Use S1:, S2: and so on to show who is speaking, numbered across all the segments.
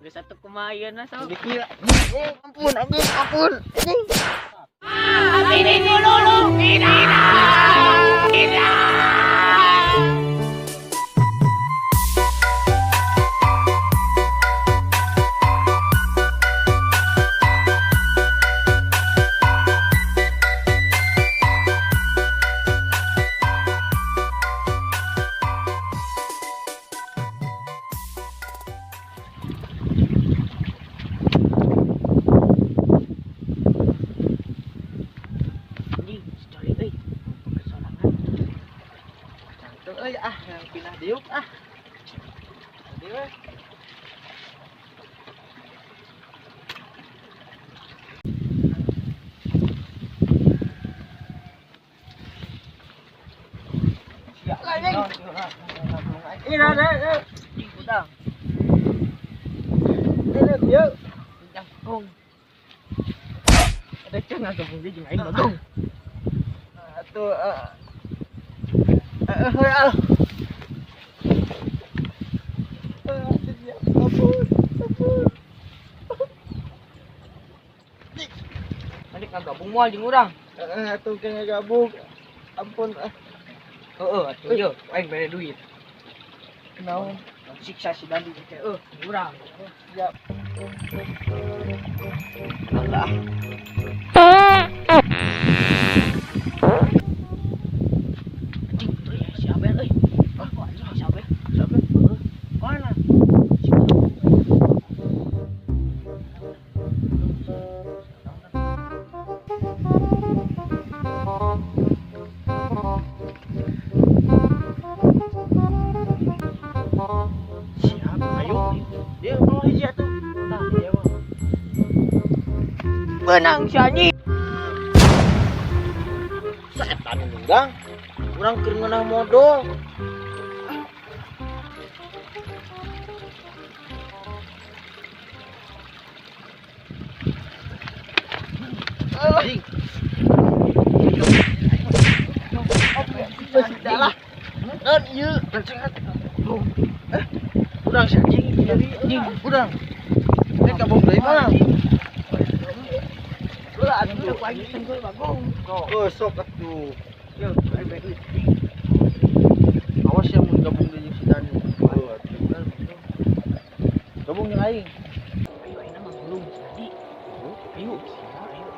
S1: Geus atuh kumaha ieu na sok.
S2: Dikira. Eh, ampun, anjing, ampun. Anjing.
S1: Ini dulu ini. Ini. Anjing, si Joli euy. Kesorangan.
S2: Tuh euy ah, yang pindah diuk ah. Tadi we. Anjing. Ini ada, ada.
S1: Anjing udang.
S2: Ini dia.
S1: Jangkung. Ada cenah gabung deui jeung aing bagong.
S2: Atuh eh eh ah. Ampun, ampun.
S1: Malik ngagabung moal jeung urang.
S2: Eh, atuh kena gabung. Ampun ah.
S1: Heeh, atuh ieu aing bere duit.
S2: Kenaon?
S1: Siksa si Dandi teh eueuh urang.
S2: Siap. Alah.
S1: Anjing tuh ya si Abel euy. Ah, kok anjing si Abel?
S2: Siapa?
S1: Heeh.
S2: Mana? Siap, ayo. Dia mau hiji atuh. Tah, dia mah.
S1: Benang si anjing.
S2: Setan nunggang. Urang keur ngeunah modal. Anjing. Lah. Dan ieu rencengan. Eh, urang si anjing jadi
S1: Anjing.
S2: urang. Eh gabung deui mah.
S1: Ulah atuh ku aing tenggul bagong.
S2: Oh, sok atuh.
S1: Yo, aing bere duit.
S2: Awas ya mun gabung deui jeung si Dani. Oh, atuh. Gabung jeung aing.
S1: Ayo aing mah belum si Dandi. Ayo, ayo.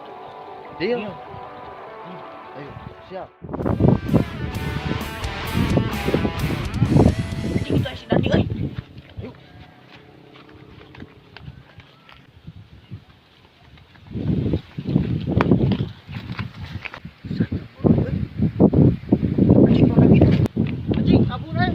S2: Deal.
S1: Ayo.
S2: Ayo, siap.
S1: Anjing itu si Dandi euy.
S2: Ayo.
S1: Anjing mana gitu.
S2: Anjing, kabur eh.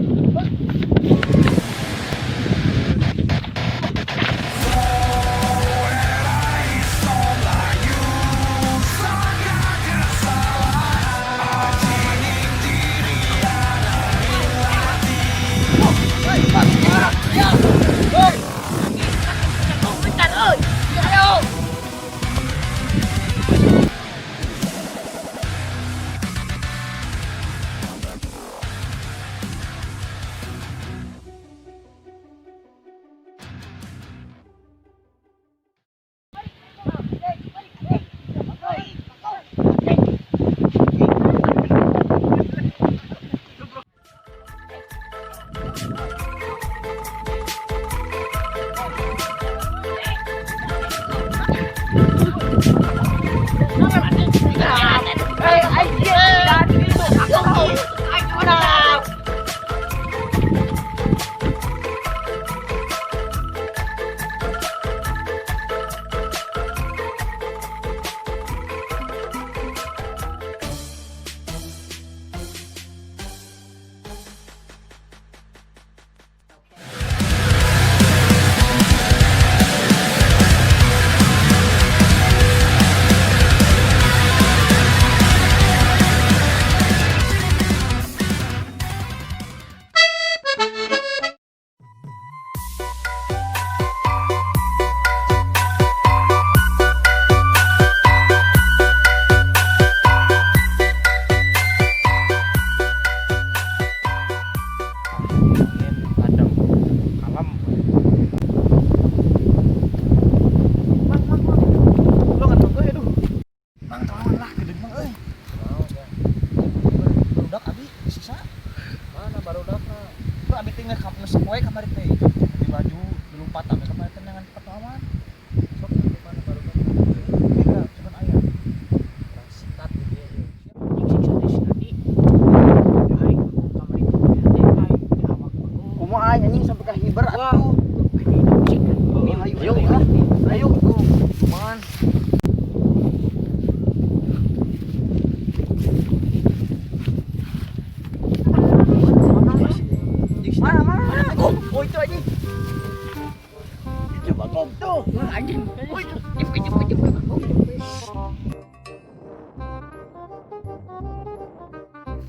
S1: Bagong tuh. Anjing. Woi, cepet cepet cepet Bagong.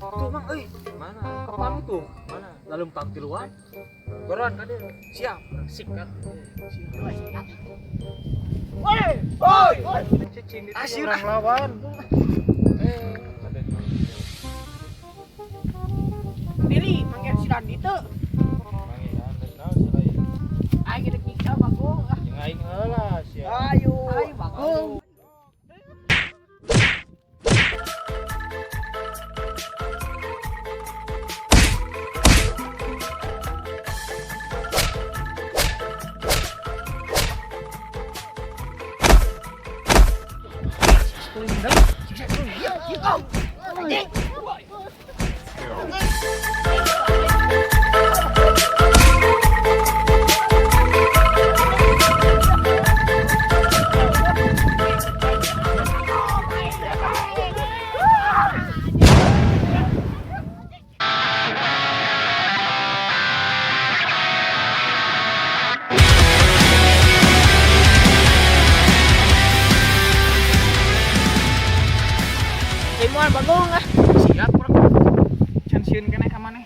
S2: Tuh Mang euy,
S3: Mana?
S2: kapan tuh?
S3: Mana?
S2: Lalumpak tiluan.
S3: Buruan ka dieu.
S2: Siap, sikat.
S1: Woi, woi.
S3: Cicing di
S2: Asir,
S3: orang lawan. Eh, ada
S1: Dili, manggil si Randi tuh.
S3: mangihan geus naon selain.
S1: Aing rek nyiksa Bagong. Ah,
S3: Jeung aing heula sia.
S2: Ayo.
S1: Ayo Bagong. Timuan Bagong ah.
S2: Siap, urang. Can sieun keneh ka maneh.